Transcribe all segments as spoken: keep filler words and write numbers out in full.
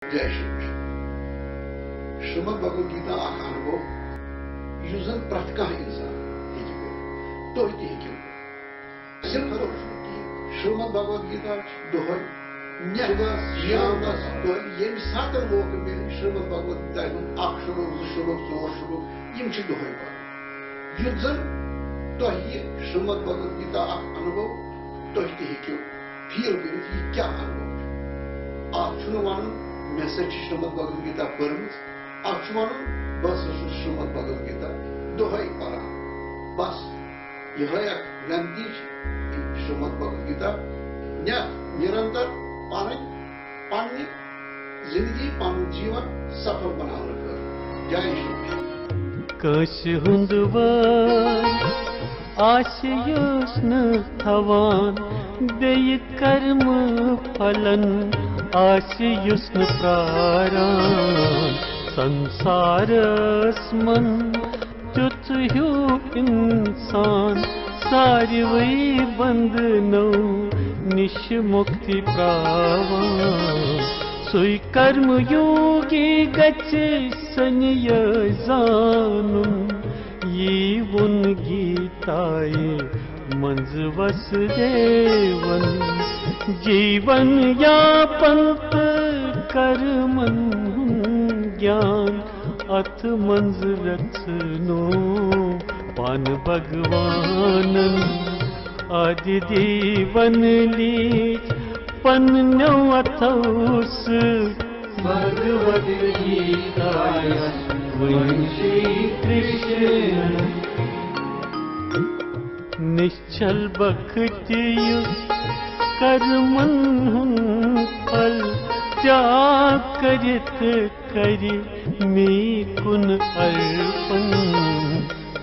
J Shri Krishna. Shrimad Bhagavad Gita اکھ انوبھو یُس زن پرٛٮ۪تھ کانٛہہ انسان ہیٚکہِ کٔرِتھ، تُہۍ تہِ ہیٚکِو۔ صرف کرو شریمد بھگوت گیتا چھِ دۄہے، نٮ۪برس، شامس، دۄہے، ییٚمہِ ساتہٕ موقعہٕ میلہِ، شریمد بھگوت گیتا ہُنٛد اکھ شلوک، زٕ شلوک، ژور شلوک، یِم چھِ دۄہے پرٕنۍ۔ یُتھ زن تۄہہِ یہِ شریمد بھگوت گیتا اکھ انوبھو، تُہۍ تہِ ہیٚکِو فیل کٔرِتھ، یہِ کیٛاہ انوبھو چھُ۔ اکھ چھُنہٕ ونُن، مےٚ سۭتۍ چھِ شریمد بھگوت گیتا پٔرمٕژ، اکھ چھُ ونُن، بہٕ ہسا چھُس شریمد بھگوت گیتا دۄہے پران۔ بس، یِہوٚے اکھ رٮ۪متی چھِ شریمد بھگوت گیتا نٮ۪تھ نِرنتر پرٕنۍ، پننہِ زندگی، پنُن جیون سفل بناونہٕ خٲطرٕ۔ جے شری کرشن۔ کٲنٛسہِ ہُنٛد وٲر آسہِ یُس نہٕ تھاوان، بیٚیہِ کرمہٕ پھلن آسہِ یُس نہٕ پراران۔ سنسارس منٛز تیُتھ ہیوٗ انسان، ساروٕے بندنو نِش مُکتی پراوان۔ سُے کرم یوگی گژھِ سنیہِ زانُن، یی ووٚن گیتایہِ منٛز وسدیون۔ جیون یاپن تہٕ کرمن ہُنٛد گیان، اتھ منٛز ویژھنو پان بھگوانن۔ آدِ دیون لیٖچھ پننیو اتھو سۭتۍ۔ بھگوت گیتا یس وۄنۍ شری کرشنن۔ نِش چھل بخت یُس کرمن ہُنٛد پھل تیاگ کٔرِتھ کرِ مے کُن ارپن۔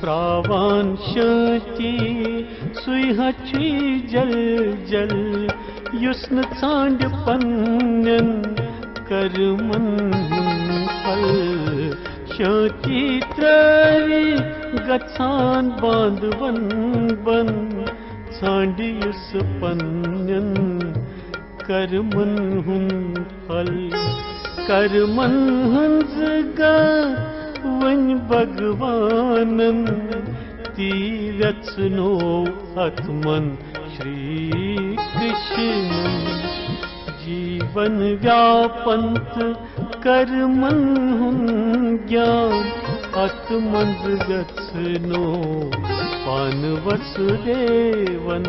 پراوان شانتی سُے ہا چھُے جل جل، یُس نہٕ ژھانٛڈِ پننٮ۪ن کرمن ہُنٛد پھل۔ شانتی ترٲوی گژھان باندٕ ون بن، ژھانٛڈِ یُس پننٮ۪ن کرمن ہُنٛد پھل۔ کرمن ہٕنٛز گٔر وۄنۍ بھگوانن، تی ویژھنو اتھ منٛز شری کرشنن۔ جیون ویاپن تہٕ کرمن ہُنٛد گیان، اتھ منٛز گژھنو پان وسدیون۔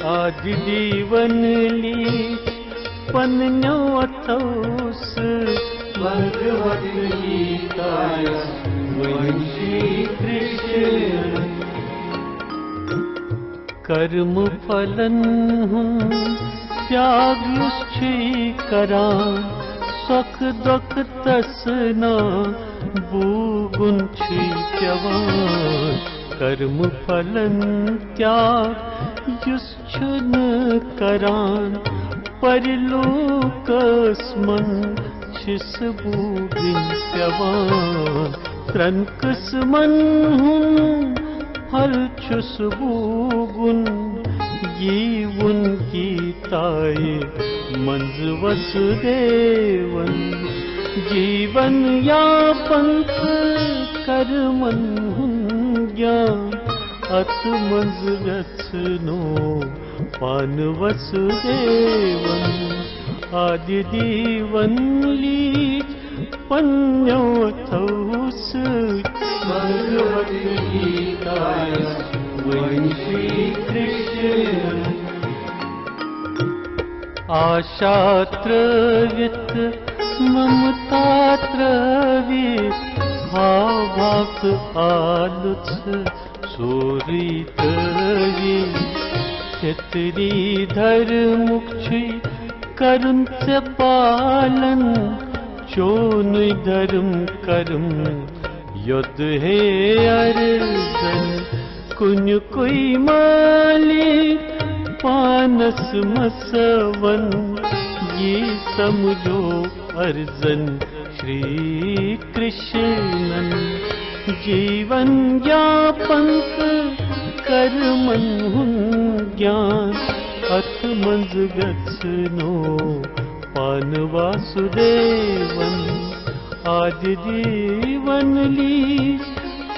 آدِ دیون لیٖچھ پننیو اتھو سۭتۍ۔ بھگوت گیتا یس وۄنۍ شری کرشنن۔ کرم پھلن ہُنٛد تیاگ یُس چھُے کران، سۄکھ دۄکھ تسنا بوگُن چھُے پٮ۪وان۔ کرم پھلن تیاگ یُس چھُنہٕ کران، پرلوکس منٛز چھِس بوگٕنۍ پٮ۪وان۔ ترٛٮ۪ن قٕسمن ہُنٛد پھل چھُس بوگُن، یی ووٚن گیتایہِ منٛز وسدیون۔ جیون یاپن تہٕ کرمن ہُنٛد گیان، اتھ منٛز ویژھنو پان وسدیون۔ آدِ دیون لیٖچھ پننیو اتھو سۭتۍ۔ بھگوت گیتا یس وۄنۍ شری کرشنن۔ آشا ترٲوِتھ، ممتا ترٲوِتھ، ہاو ہاو تہٕ آلُژھ سورُے ترٲوِتھ۔ فطری دھرمُک چھُے کرُن ژےٚ پالن، چونُے دھرم کرم یوٚد ہے ارزن۔ کُنہِ کُے مالی پانس مسون، یی سمجھو ارزن شری کرشنن۔ جیون یاپن تہٕ کرمن ہُنٛد گیان، اتھ منٛز گژھنو پانہٕ واسُدیون آدِ دیون لیٖچھ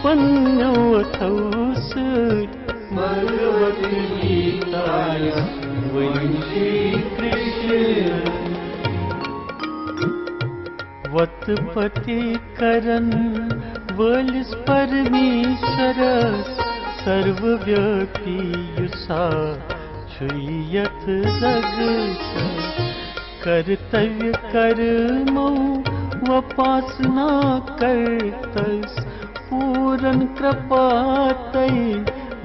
پننیو اَتھو سۭتۍ۔ بھگوت گیتایہ وۄنۍ شری کرشن۔ وتپتی کرن وٲلِس پرمیشورس، سروٕ ویاپی یُس ہا چھُ یتھ زگس۔ کرتویہ کرمو وپاسنا کرتس، پوٗرن کرپا تۄہہِ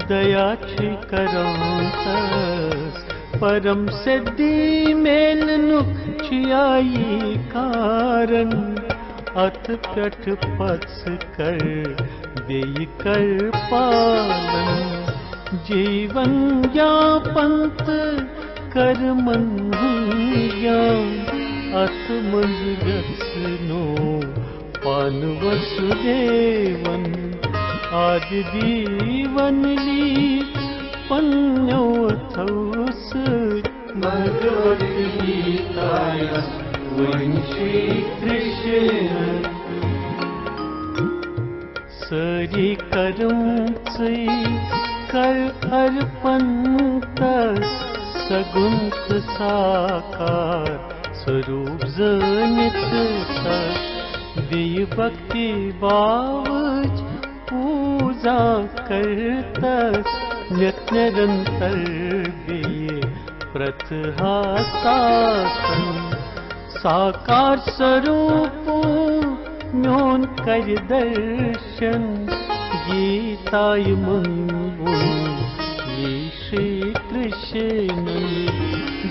دیا چھُے کران تس۔ پرم سدھی میلنُک چھُ یی کارن، اتھ پٮ۪ٹھ پتھ کر بیٚیہِ کر پالن۔ جیون یاپن تہٕ کرمن ہُنٛد گیان، اتھ منٛز گژھنو پانہٕ وسُدیون آدِ دیون لیٖچھ پننیو اَتھو سۭتۍ۔ بھگوت گیتایہ وۄنۍ شری کرشن۔ سٲری کرم ژٕے کر ارپن تس، سگُن تہٕ ساکار سوروٗپ زٲنِتھ تس۔ بیٚیہِ بھکتی بھاوٕچ پوٗزا کر تس، نِت نِرنتر بیٚیہِ پرٛتھ ہا ساسن۔ ساکار سوروٗپو میون کرِ درشن، گیتایہِ منٛز ووٚن یی شری کرشنن۔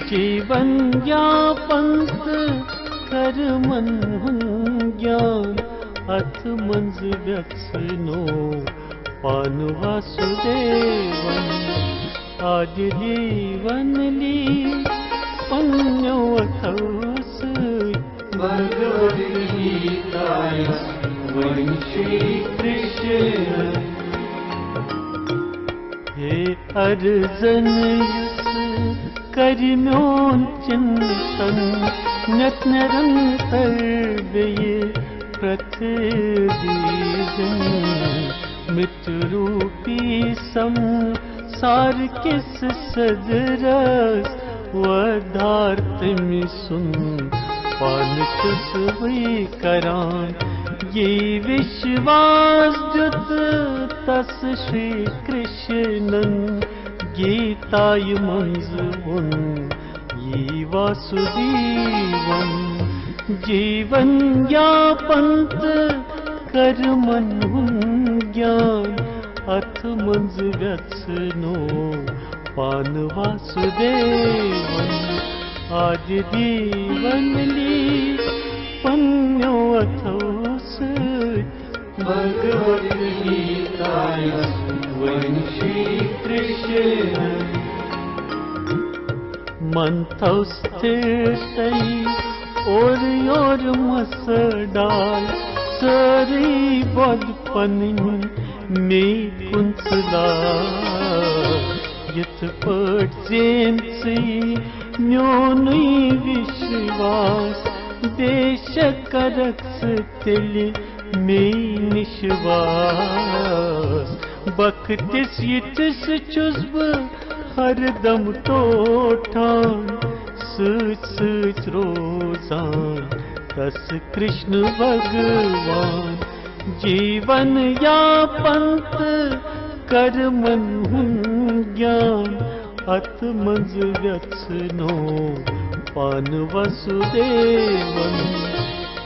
جیون یاپن تہٕ کرمن ہُنٛد گیان، اتھ منٛز ویژھنو پانہٕ واسُدیون آدِ دیون لیٖچھ پننیو اَتھو سۭتۍ۔ بھگوت گیتایہ وۄنۍ شری کرشن۔ ہے ارزن یُس کرِ میون چنتن، نِت نِرنتر بیٚیہِ پرٛتھ دیٖزن۔ مِتروٗپی سمسار کِس سٔدرس، وۄدار تٔمۍ سُنٛد پانہٕ چھُس بٕے کران۔ یی وِشواس دیُت تس شری کرشنن، گیتایہِ منٛز ووٚن یی واسُدیون۔ جیون یاپن تہٕ کرمن ہُنٛد گیان، اتھ منٛز ویژھنو پانہٕ واسُدیون آدِ دیون لیٖچھ پننیو اَتھو سۭتۍ۔ بھگوت گیتایہ وۄنۍ شری کرشن۔ منتھو ستھرتھٕے اورٕ یورٕ مس ڈال، سٲرٕے بۄد پنٕنۍ مے کُن ژٕ لال۔ یِتھ پٲٹھۍ زین ژٕے میونُے وِشواس، بے شک کرکھ ژٕ تیٚلہِ مے نِش واس۔ بختِس یِتھِس چھُس بہٕ ہر دم ٹوٹھان، سۭتۍ سۭتۍ روزان تس کرشن بھگوان۔ جیون یاپن تہٕ کرمن ہُنٛد گیان، اتھ منٛز ویژھنو پانہٕ واسُدیون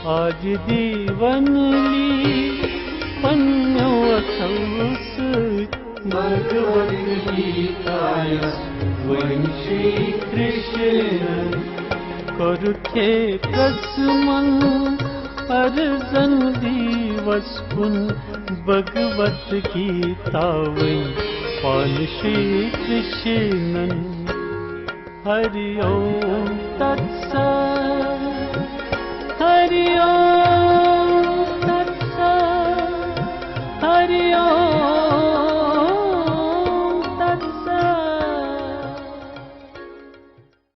آدِ دیون لیٖچھ پننیو اَتھو سۭتۍ۔ بھگوت گیتایہ وۄنۍ شری کرشنن۔ کوٚرُکھ ہے پرٛژھ من ارزن دیوس کُن، بھگوت گیتا وۄنۍ پانہٕ شری کرشنن۔ ہری اوم